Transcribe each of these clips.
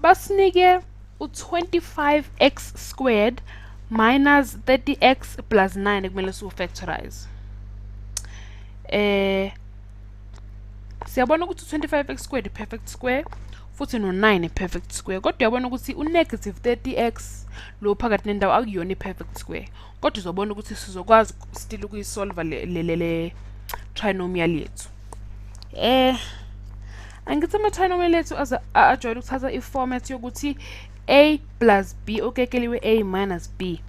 Basinike u-25x squared minus 30x plus 9 ekumele siwu-factorize. Siyabona ukuthi u-25x squared i-perfect square futhi no-9 i-perfect square, kodwa uyabona ukuthi u-negative 30x lo phakathi nendawo akuyona i-perfect square, kodwa uzobona ukuthi sizokwazi still ukuyisolva le trinomial yethu. Angithi ama-trinomial ethu ajwayele ukuthatha i-format yokuthi a plus b okekeliwe a minus b.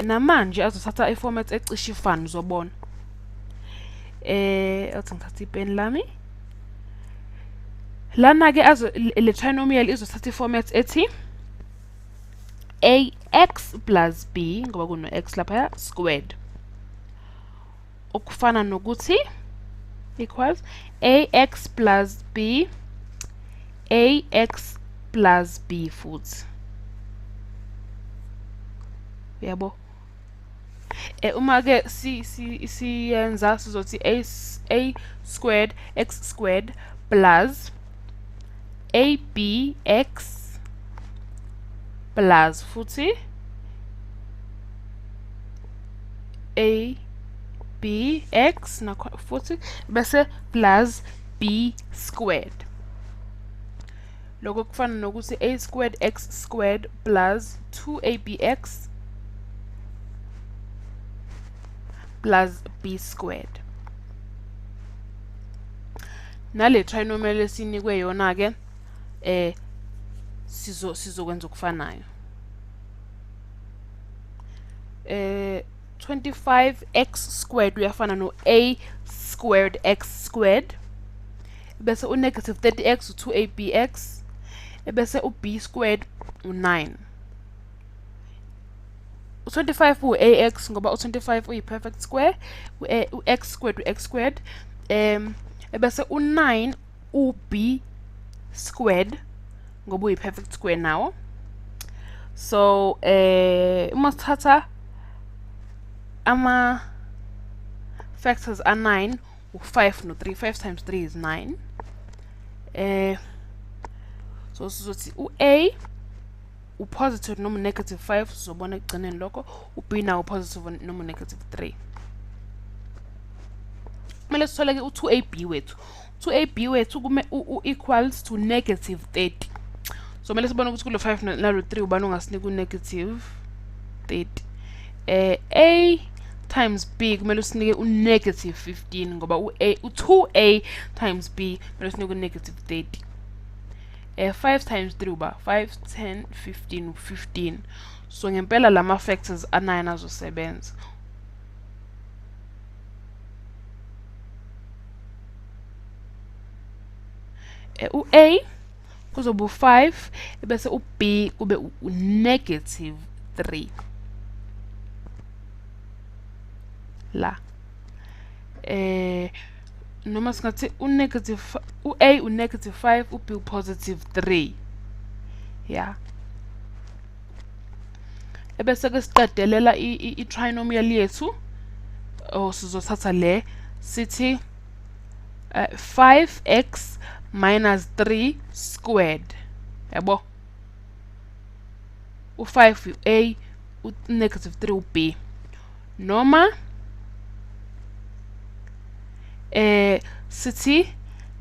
Namanje azothatha i-format ecishe ifane, uzobona. Athi ngithatha ipeni lami. Lana-ke le trinomial izothatha i-format ethi ax plus b, ngoba kuno-x laphaya, squared, okufana nokuthi equals ax plus b, ax plus b futhi. Yabo? Uma ke siyenza sizothi a squared x squared plus abx plus futhi abx nakho futhi bese plus b squared. Lokho kufana nokuthi a squared x squared plus 2abx plus b squared. Nale trinomial esinikwe yona ke sizokwenza okufanayo. 25x squared uyafana no a squared x squared, bese u negative 30x u 2abx, bese u b squared u 9. U25 u ax ngoba u25 uyi perfect square, u x squared u x squared, bese u9 u b squared ngoba uyi perfect square nawo. So uma sithatha ama factors a 9, u5 no 3, 5 times 3 is 9. So sizothi u a u positive noma negative 5, sizobona ekugcineni lokho, u b nawo positive noma negative 3. Kumele sithole ke u2ab wethu. 2ab wethu kume u equals to negative 30. So kumele sibone ukuthi kulo 5 nalo 3 ubani ongasinika u negative 30. A times b kumele usinike u negative 15 ngoba u a u 2a times b kumele usinike u negative 30. 5 times 3 uba 5, 10, 15, 15. So ngempela lama factors a9 azosebenza. U A kuzoba u5 bese u B kube u negative 3 la. Noma singathi u negative u A u negative 5, u B u positive 3. Yeah. Ebese ke siqedelela i trinomial yethu, sizothatha le sithi 5x minus 3 squared. Yabo? U5 u A, u negative 3 u B. Noma sithi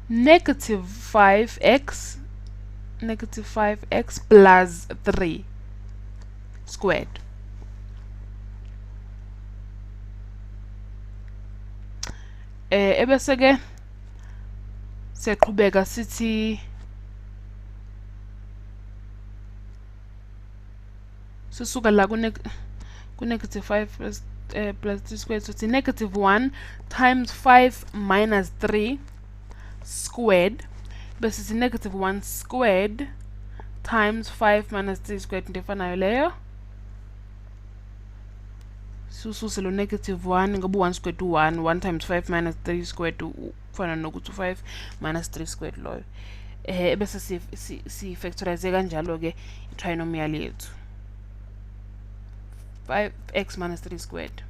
negative 5x, negative 5x plus 3 squared. Ebese ke siyaqhubeka sithi sisuka la ku negative 5 plus plus 3 squared, so it's negative 1 times 5 minus 3 squared, bese sithi negative 1 squared times 5 minus 3 squared, into efanayo leyo. Sisuse lo negative 1 ngoba 1 squared u 1, 1 times 5 minus 3 squared kufana nokuthi 5 minus 3 squared loyo. Bese si factorize kanjalo ke i-trinomial yethu 5x minus 3 squared.